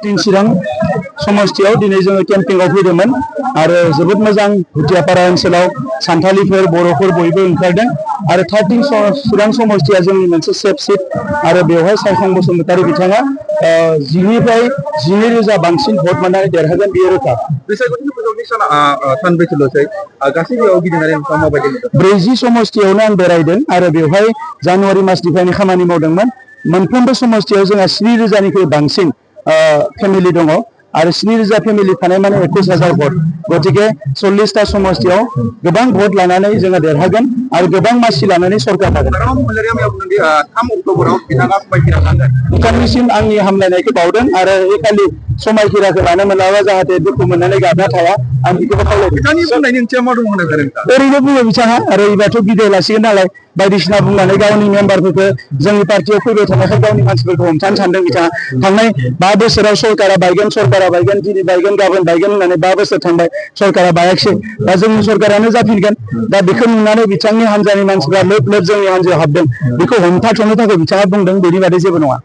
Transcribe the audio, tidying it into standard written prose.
चिरां समस्थियाव दिनै जोङो केम्पिंआव फैदोंमोन आरो जोबोद मोजां भुटियापारा ओनसोलाव सानथालिफोर बर'फोर बयबो ओंखारदों आरो 13 चिरां समस्थिया जोंनि मोनसे सेफ सिट आरो बेवहाय सायखं बसुमतारी बिथाङा 10,000 बांसिन भट मोननानै देरहागोन बियो रोखा। बैसागुनि फोजोबनि सानब्रैसोल'सै गासैबो गिदिंनानै नोंथाङा माबायदि मोनदों? 40 समस्थियावनो आं बेरायदों आरो बेवहाय जानुवारि मासनिफ्रायनो खामानि मावदोंमोन। मोनफ्रोमबो समस्थियाव जोंहा 7,000निख्रुइ बांसिन फेमिलि दङ आरो 7,000 फेमिलि थानाय माने 21,000 भट गतिके 40टा समस्थियाव गोबां भट लानानै जोङो देरहागोन आरो गोबां मासि लानानै सरकार लागोन। 3 अक्ट'बराव बिथाङा समायखिरा लांगोन। बिथांनिसिम आंनि हामलायनायखौ बावदों आरो बे खालि समायखिराखौ लानो मोनाबा जाहाथे दुखु मोननानै गाबना थाया आं बेखौबो खावलायदों। बिथांनि बुंनायनि ओंथिया मा दं होननानै नोंथाङा? ओरैनो बुङो बिथाङा आरो एबारथ' बिदाय लासिगोन नालाय बायदिसिना बुंनानै गावनि मेम्बारफोरखौ जोंनि पार्टियाव फैबाय थानायखाय गावनि मानसिफोरखौ हमथानो सानदों बिथाङा। थांनाय 5 बोसोराव सरकारा बायगोन दिनै बायगोन गाबोन बायगोन होननानै 5 बोसोर थांबाय सरकारा बायाखिसै दा जोंनि सरकारानो जाफिनगोन दा बेखौ नुनानै बिथांनि हान्जानि मानसिफ्रा लोब लोब जोंनि हान्जायाव हाबदों बेखौ हमथाथ'नो थाखाय बिथाङा बुंदों बेनि बादै जेबो नङा।